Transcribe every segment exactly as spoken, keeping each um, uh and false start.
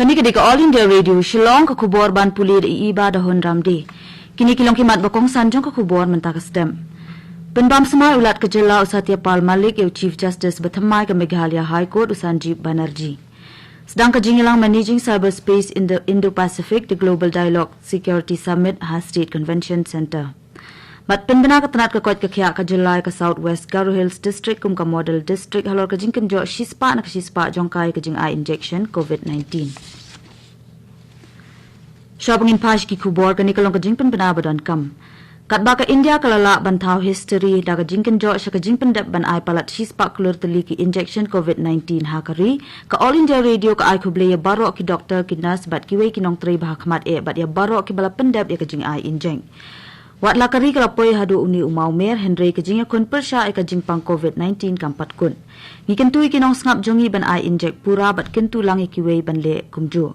Kane ka dei ka All India Radio Shillong, ka khubor ban pule da i Iba da Hon Ramde. Kine ki long ki mat ba kongsan jong ka khubor mynta ka step. Pynbam smai u Lat ka jylla u Satya Pal Malik ïa u Chief Justice ba thymmai ka Meghalaya High Court u Sanjeev Banerjee. Sdang ka jingïalang Managing Cyberspace in the Indo-Pacific, the Global Dialogue Security Summit ha State Convention Centre. Bad pynbna ka tnat ka koit ka khiah ka jylla ïa ka South West Garo Hills District kum ka Model District halor ka jingkynjoh shispah na ka shispah jong ka ïa ka jingai injection COVID-nineteen. Shuwa ba ngin phai sha ki khubor, kane ka long ka jingpynbna ba donkam. Katba ka India ka la lah ban thaw history da ka jingkynjoh sha ka jingpyndep ban ai palat shispah klur tylli ki injection COVID-nineteen ha ka ri, ka All India Radio ka ai khublei ïa baroh ki doktor, ki nurse bad kiwei ki nongtrei ba ha khmat eh bad ïa baroh kiba la pyndep ïa ka jingai injek. Wat la ka ri ka la poi haduh une u mawmer, hynrei ka jingïakhun pyrshah ïa ka jingpang COVID-nineteen kam pat kut. Ngi kyntu ïa ki nongsngap jong ngi ban ai injek pura bad kyntu lang ïa kiwei ban leh kumjuh.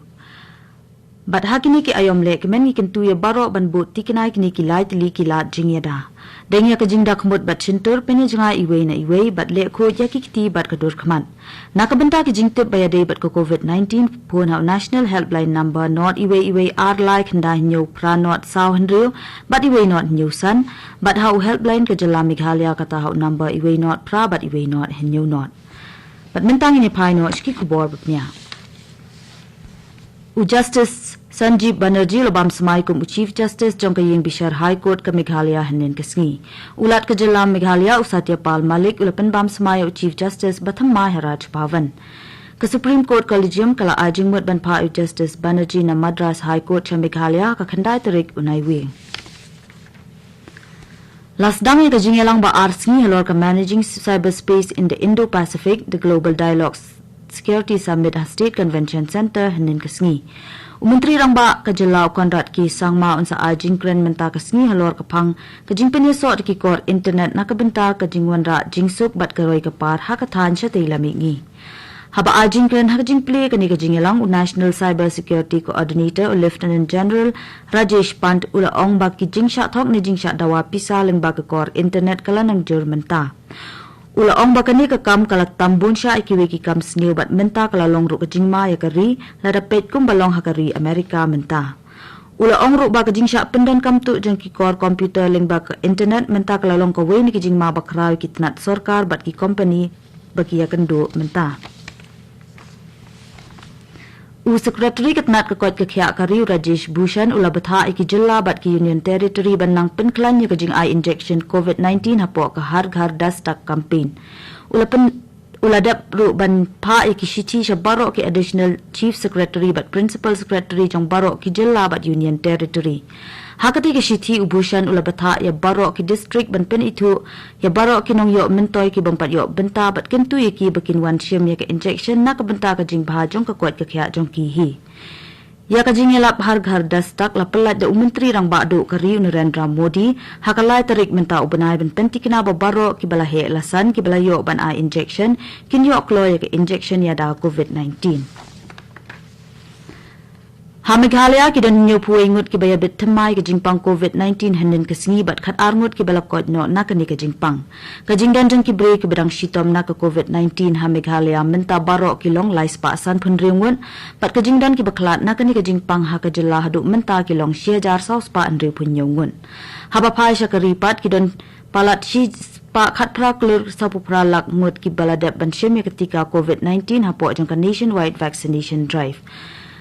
Bad ha kine ki aïom leh kmen ngi kyntu ïa baroh ban bud tikna ïa kine ki lai tylli ki lad jingïada. Deng ïa ka jingdakhmut bad shyntur, pynïajngai iwei na iwei bad leh khuid ïa ki kti bad ka dur khmat. Na ka bynta ki jingtip ba ïadei bad ka COVID-nineteen, phone ha u National Helpline Number not iwei iwei ar lai khyndai hynñiew phra not saw hynriew bad iwei not hynñiew san, bad ha u helpline ka jylla Meghalaya kata ha u number iwei not phra bad iwei not hynñiew not. Bad mynta ngin ïa phai noh sha ki khubor ba pynïaid. U Justice Sanjeev Banerjee u la bam smai kum u Chief Justice jong ka ïing bishar High Court ka Meghalaya hynnin ka sngi. U Lat ka jylla Meghalaya u Satya Pal Malik u la pynbam smai ïa u Chief Justice ba thymmai ha Raj Bhavan. Ka Supreme Court Collegium ka la ai jingmut ban phah ïa u Justice Banerjee na Madras High Court sha Meghalaya ha ka khyndai tarik u Naiwieng. La sdang ïa ka jingïalang ba ar sngi halor ka Managing Cyberspace in the Indo-Pacific, the Global Dialogue Security Summit ha State Convention Centre hynnin ka sngi. U Myntri Rangbah ka jylla u Conrad K Sangma un sa ai jingkren mynta ka sngi halor ka phang ka jingpynïasoh da ki kor internet na ka bynta ka jingwanrah jingsuk bad ka roi ka par ha ka thaiñ shatei lam mihngi. Haba ai jingkren ha ka jingplie kane ka jingïalang, u National Cyber Security Coordinator u Lieutenant General Rajesh Pant u la ong ba ki jingshah thok ne jingshah dawa pisa lyngba ka kor internet ka la nang jur mynta. U la ong ba kane ka kam ka la tam bun sha ïa kiwei ki kam sniew bad mynta ka la long ruh ka jingma ïa ka ri, lada peit kumba long ha ka ri America mynta. U la ong ruh ba ka jingshah pyndonkam tuh jong ki kor computer lyngba ka internet mynta ka la long kawei na ki jingma ba khraw ïa ki tnat sorkar bad ki kompani ba ki ïakynduh mynta. U Secretary ka tnat ka koit ka khiah ka ri u Rajesh Bhushan u la bthah ïa ki jylla bad ki Union Territory ban nang pynkhlaiñ ïa ka jingai injection COVID-nineteen hapoh ka Har Ghar Dastak campaign. U la pyn u la dep ruh ban phah ïa ki shithi sha baroh ki Additional Chief Secretary bad Principal Secretary jong baroh ki jylla bad Union Territory. Ha katei ka shithi u Bhushan u la bthah ïa baroh ki district ban pynithuh ïa baroh ki nongïoh myntoi ki bym pat ïoh bynta bad kyntu ïa ki ba kin wan shim ïa ka injection na ka bynta ka jingbha jong ka koit ka khiah jong ki hi. Ïa ka jingïalap Har Ghar Dastak la pyllait da u Myntri Rangbah Duh ka ri u Narendra Modi ha ka lai tarik mynta u bnai ban pyntikna ba baroh kiba la heh la san kiba la ïoh ban ai injection kin ïoh kloi ïa ka injection ïada COVID-nineteen. Ha Meghalaya ki don hynñiewphew wei ngut kiba ïabit thymmai ka jingpang COVID-nineteen hynnin ka sngi bad khatar ngut kiba la koit noh na kane ka jingpang. Ka jingdon jong ki briew kiba dang shitom na ka COVID-nineteen ha Meghalaya mynta baroh ki long lai spah sanphew hynriew ngut bad ka jingdon kiba khlad na kane ka jingpang ha ka jylla haduh mynta ki long shi hajar saw spah hynriewphew hynñiew ngut. Haba phai sha ka ri pat ki don palat shi spah khatphra klur sawphew phra lak ngut kiba la dep ban shim ïa ka tika COVID-nineteen hapoh jong ka Nationwide Vaccination Drive.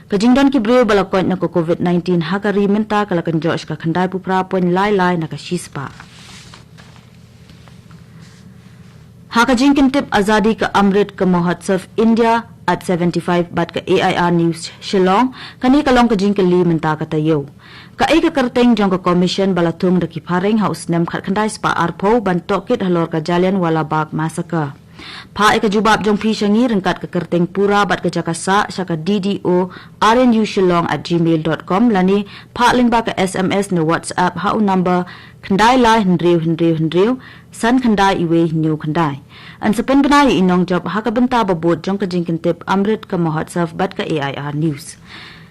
Ka jingdon ki briew ba la koit na ka COVID-nineteen ha ka ri mynta ka la kynjoh sha ka khyndaiphew phra point lai lai na ka shispah. Ha ka jingkyntip Azadi ka Amrit ka Mahotsav India at seventy-five bad ka A I R News Shillong, kane ka long ka jingkylli mynta ka taïew. Kaei ka kyrteng jong ka commission ba la thung da ki phareng ha u snem khatkhyndai spah arphew ban tohkit halor ka Jallianwala Bagh Massacre? Phah ïa ka jubab jong phi sha ngi ryngkat ka kyrteng pura bad ka jaka sah sha ka D D O R N U Shillong at gmail dot com lane phah lyngba ka S M S ne WhatsApp ha u number khyndai lai hynriew hynriew hynriew san khyndai iwei hynñiew khyndai. Yn sa pynbna ïa i nongjop ha ka bynta ba bud jong ka jingkyntip Amrit ka Mahotsav bad ka A I R News.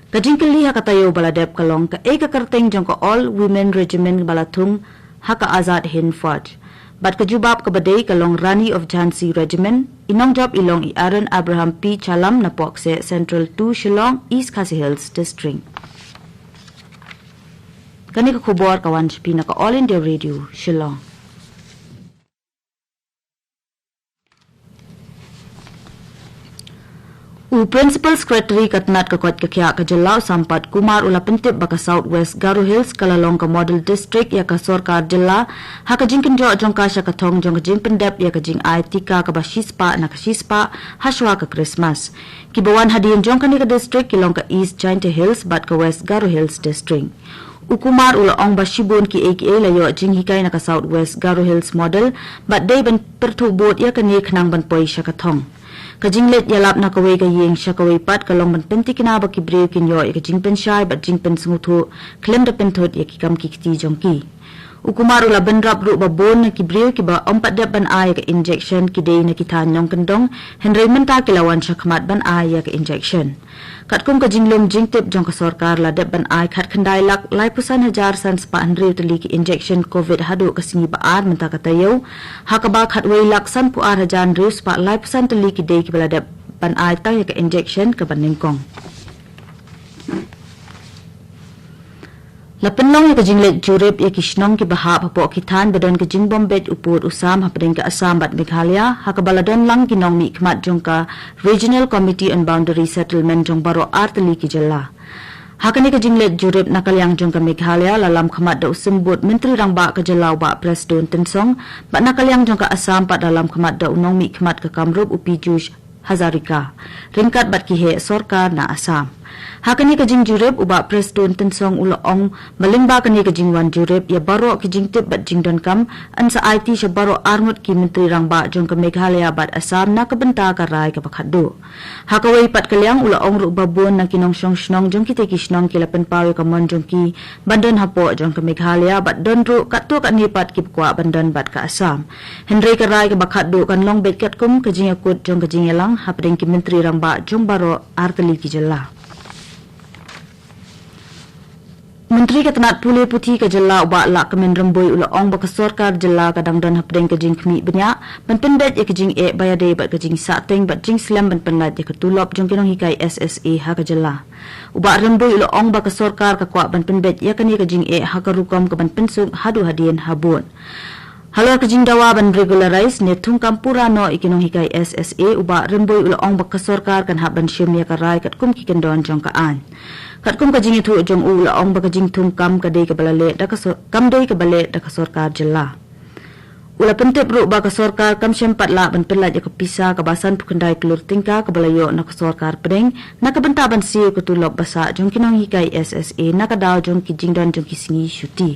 Ka jingkylli ha ka taïew ba la dep ka long, kaei ka kyrteng jong ka All Women Regiment ba la thung ha ka Azad Hind Fauj? Bad ka jubab kaba dei ka long Rani of Jhansi Regiment, i nongjop i long i Aaron Abraham P Chalam na Pokse Central two Shillong, East Khasi Hills District. Kane ka khubor ka wan sha phi na ka All India Radio Shillong. U Principal Secretary ka tnat ka koit ka khiah ka jylla u Sampath Kumar u la pyntip ba ka South West Garo Hills ka la long ka model district ïa ka sorkar jylla ha ka jingkynjoh jong ka sha ka thong jong ka jingpyndep ïa ka jingai tika kaba shispah na ka shispah hashwa ka Christmas. Kiba wan hadien jong kane ka district ki long ka East Jaintia Hills bad ka West Garo Hills District. U Kumar u la ong ba shibun kiei kiei la ïoh jinghikai na ka South West Garo Hills Model bad dei ban pyrthuh bud ïa kane khnang ban poi sha ka thong. Ka jingleit ïalap na kawei ka ïing sha kawei pat ka long ban pyntikna ba ki briew kin ïoh ïa ka jingpynshai bad jingpynsngewthuh khlem da pynthut ïa ki kam ki kti jong ki. U Kumar u la bynrap ruh ba bun na ki briew kiba ym pat dep ban ai ïa ka injection ki dei na ki thaiñ nongkyndong, hynrei mynta ki la wan shakhmat ban ai ïa ka injection. Katkum ka jinglum jingtip jong ka sorkar la dep ban ai khatkhyndai lak laiphew san hajar san spah hynriew tylli ki injection Covid haduh ka sngi ba ar mynta ka taïew, ha kaba khatwei lak sanphew ar hajar hynriew spah laiphew san tylli ki dei kiba la dep ban ai tang ïa ka injection kaba nyngkong. La pynlong ïa ka jingleit jurip ïa ki shnong kiba hap hapoh ki thaiñ ba don ka jingbym beit u pud u sam hapdeng ka Assam bad Meghalaya, ha kaba la don lang ki nongmihkhmat jong ka Regional Committee on Boundary Settlement jong baroh ar tylli ki jylla. Ha kane ka jingleit jurip na ka liang jong ka Meghalaya la lam khmat da u symbud Myntri Rangbah ka jylla u Bah Prestone Tynsong, bad na ka liang jong ka Assam pat la lam khmat da u nongmihkhmat ka Kamrup u Piyush Hazarika, ryngkat bad ki heh sorkar na Assam. Ha kane ka jingjurip u Bah Prestone Tynsong u la ong ba lyngba kane ka jingwan jurip ïa baroh ki jingtip bad jingdonkam, yn sa aiti sha baroh arngut ki Myntri Rangbah jong ka Meghalaya bad Assam na ka bynta ka rai kaba khatduh. Ha kawei pat ka liang u la ong ruh ba bun na ki nongshong shnong jong kitei ki shnong ki la pynpaw ïa ka mon jong ki ban don hapoh jong ka Meghalaya bad don ruh katto katne pat kiba kwah ban don bad ka Assam. Hynrei ka rai kaba khatduh kan long beit katkum ka jingïakut jong ka jingïalang hapdeng ki Myntri Rangbah jong baroh ar tylli ki jylla. Myntri ka tnat pule puthi ka jylla u Bah Lahkmen Rymbui u la ong ba ka sorkar jylla ka dang don hapdeng ka jingkhmih bniah ban pynbeit ïa ka jingeh ba ïadei bad ka jingsahteng bad jingslem ban pynlait ïa ka tulop jong ki nonghikai S S A ha ka jylla. U Bah Rymbui u la ong ba ka sorkar ka kwah ban pynbeit ïa kane ka jingeh ha ka rukom ka ban pynsuk haduh hadien habud. Halor ka jingdawa ban regularise ne thungkam pura noh ïa ki nonghikai S S A, u Bah Rymbui u la ong ba ka sorkar kan hap ban shim ïa ka rai katkum ki kyndon jong ka aiñ. Katkum ka jingïathuh jong u, u la ong ba ka jingthungkam ka dei kaba la leh da ka sor-, kam dei kaba leh da ka sorkar jylla. U la pyntip ruh ba ka sorkar kam shym pat lah ban pynlait ïa ka pisa kaba sanphew khyndai klur tyngka kaba la ïoh na ka sorkar pdeng na ka bynta ban siew ka tulop ba sah jong ki nonghikai S S A na ka daw jong ki jingdon jong ki sngi shuti.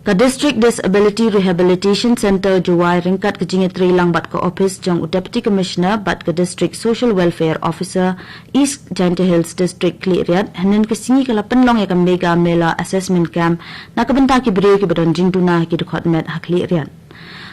Ka District Disability Rehabilitation Centre Jowai ryngkat ka jingïatreilang bad ka ophis jong u Deputy Commissioner bad ka District Social Welfare Officer East Jaintia Hills District Khliehriat, hynnin ka sngi ka la pynlong ïa ka Mega Mela Assessment Camp na ka bynta ki briew kiba don jingduna ha ki dkhot met ha Khliehriat.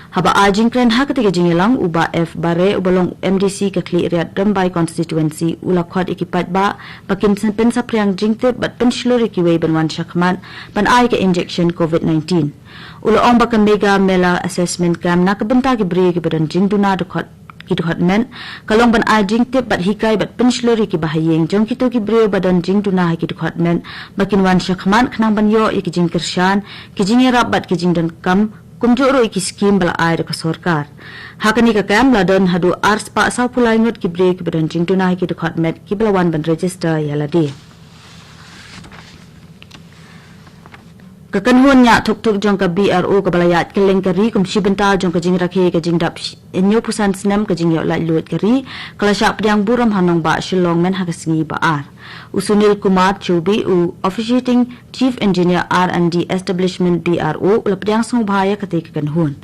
Haba ai jingkren ha katei ka jingïalang, u Bah F Bareh uba long M D C ka Khliehriat Rymbai Constituency u la khot ïa ki paidbah ba kin pynsaphriang jingtip bad pynshlur ïa kiwei ban wan shakhmat ban ai ka injection Covid nineteen. U la ong ba ka Mega Mela Assessment Camp na ka bynta ki briew kiba don jingduna dkhot ki dkhot met ka long ban ai jingtip bad hikai bad pynshlur ïa kiba ha ïing jong kito ki briew ba don jingduna ha ki dkhot met ba kin wan shakhmat khnang ban ïoh ïa ki jingkyrshan, ki jingïarap bad ki jingdonkam, kumjuh ruh ïa ki skim ba la ai da ka sorkar. Ha kane ka camp la don haduh ar spah sawphew lai ngut ki briew kiba don jingduna ha ki dkhot met kiba la wan ban register ïa lade. Ka kynhun ñiah thuk thuk jong ka B R O kaba la ïaid kylleng ka ri kum shi bynta jong ka jingrakhe ka jingdap shi-, hynñiewphew san snem ka jingïoh laitluid ka ri, ka la shah pdiang burom ha nongbah Shillong mynha ka sngi ba ar. U Sunil Kumar Choubi, u Officiating Chief Engineer R and D Establishment B R O, u la pdiang sngewbha ïa katei ka kynhun.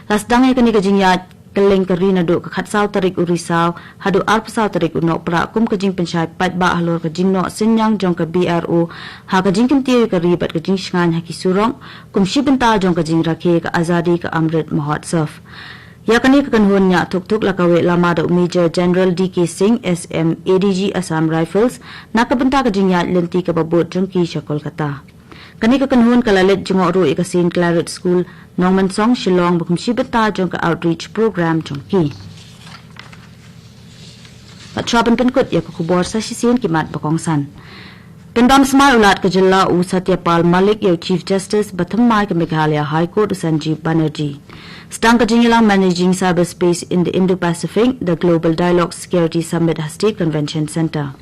La sdang ïa kane ka jingïaid kylleng ka ri naduh ka khatsaw tarik u Risaw haduh arphew saw tarik u Nohprah kum ka jingpynshai paidbah halor ka jingnoh synñiang jong ka B R O ha ka jingkyntiew ïa ka ri bad ka jingshngaiñ ha ki surok kum shi bynta jong ka jingrakhe ka Azadi ka Amrit Mahotsav. Ïa kane ka kynhun ñiah thuk thuk la kaweh lama da u Major General D K Singh, S M A D G Assam Rifles, na ka bynta ka jingïaid lynti kaba bud jong ki sha Kolkata. Kane ka kynhun ka la leit jngoh ruh ïa ka Saint Claret School, Nongmensong, Shillong, ba kum shi bynta jong ka outreach program jong ki. Bad shuwa ban pynkut ïa ka khubor sa shisien ki mat ba kongsan. Pynbam smai u Lat ka jylla u Satya Pal Malik ïa u Chief Justice ba thymmai ka Meghalaya High Court u Sanjeev Banerjee. Sdang ka jingïalang Managing Cyberspace in the Indo-Pacific, the Global Dialogue Security Summit ha State Convention Centre.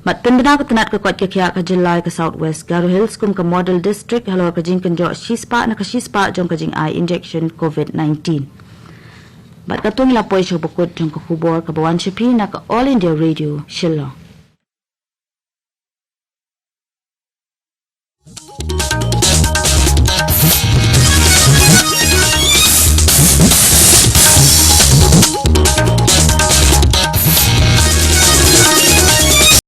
Bad pynbna ka tnat ka koit ka khiah ka jylla ïa ka South West Garo Hills kum ka Model District halor ka jingkynjoh shispah na ka shispah jong ka jingai injection COVID nineteen. Bad katto ngi la poi sha bakut jong ka khubor kaba wan sha phi na ka All India Radio Shillong.